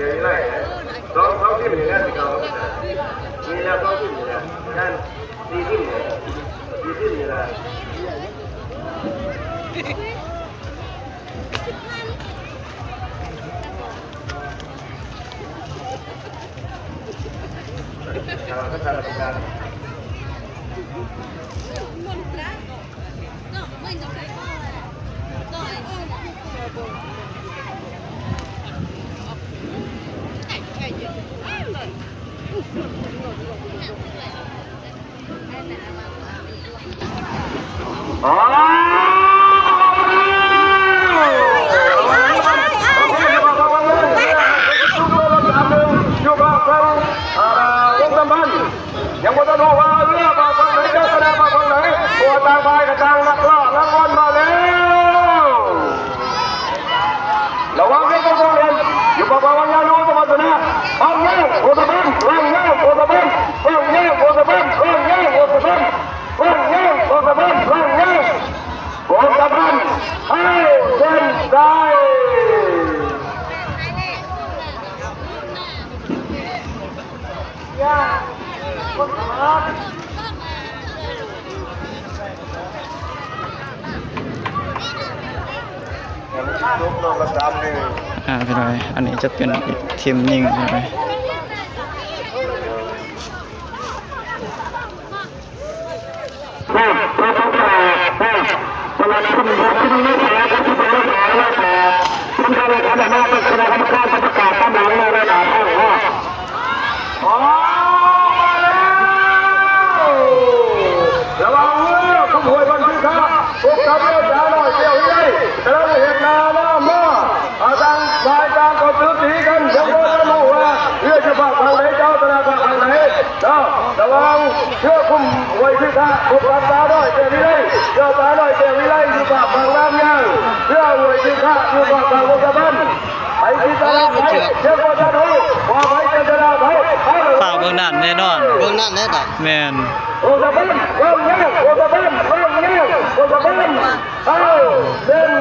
ນີ້ລະ ສອງ ສອງທີມນີ້ລະ ຊິເຂົ້າ ນີ້ລະ ສອງທີມນີ້ລະ ນັ້ນ ສີ່ທີມນີ້ລະ ສີ່ທີມນີ້ລະ. ຢູ່ພາກຝັ່ງ ອ່າ ວົງສຳພັນ ຍັງບໍ່ທັນຮູ້ວ່າເຮືອພາກຝັ່ງໃດຈະຊະນະພາກຝັ່ງໃດ ເພາະວ່າຕ່າງຝ່າຍກໍຕ່າງລັກລ່າລັກງອນມາແລ້ວ. ລະວັງເດີ ພວກເຮົາ ຢູ່ພາກຝັ່ງວັງຍານູ ສະຫວັດສະນາ ວັງຍາງ ໂພສະເພິນ ວັງຍາງ ໂພສະເພິນ ວັງຍາງ ໂພສະເພິນ ວັງຍາງ ໂພສະເພິນ ວັງຍາງ ໂພສະເພິນ ວັງຍາງ ໂພສະເພິນ ໃຫ້ເສັ້ນໄດ້. ອ່າ ພີ່ນ້ອງ ອັນນີ້ຈະເປັນທີມຍິງ ພີ່ນ້ອງ. ລະວັງເດີ ຄຸ້ມຫ້ວຍບັນຊີຄາ ພົບກັບເຈົ້າສາວນ້ອຍແກ້ວວິໄລ ກຳລັງເຮັດໜ້ານ້ຳມາ ອ່າ ຕ່າງຝ່າຍຕ່າງກໍຖືຕີກັນ ຍັງບໍ່ທັນຮູ້ວ່າເຮືອຢູ່ພາກຝັ່ງໃດ ເຈົ້າຊະນະພາກຝັ່ງໃດເນາະ. ລະຫວ່າງເຮືອຄຸ້ມຫ້ວຍຄືຄະ ພົບກັບສາວນ້ອຍແກ້ວວິໄລ ເຮືອສາວນ້ອຍແກ້ວວິໄລຢູ່ພາກຝັ່ງນ້ຳຍາງ ເຮືອຫ້ວຍຄືຄະຢູ່ພາກຝັ່ງວົງສະເພິນ ໃຜຊິຊະນະໃຜ ຍັງບໍ່ທັນຮູ້ວ່າໃຜຈະຊະນະໃຜ. ຟ້າວເບິ່ງນັ້ນແນ່ນອນ ເບິ່ງນັ້ນແນ່ນອນ ແມ່ນ ວົງສະເພິນ ວັງຍາງ ວົງສະເພິນ ວັງຍາງ ວົງສະເພິນ ເອົາ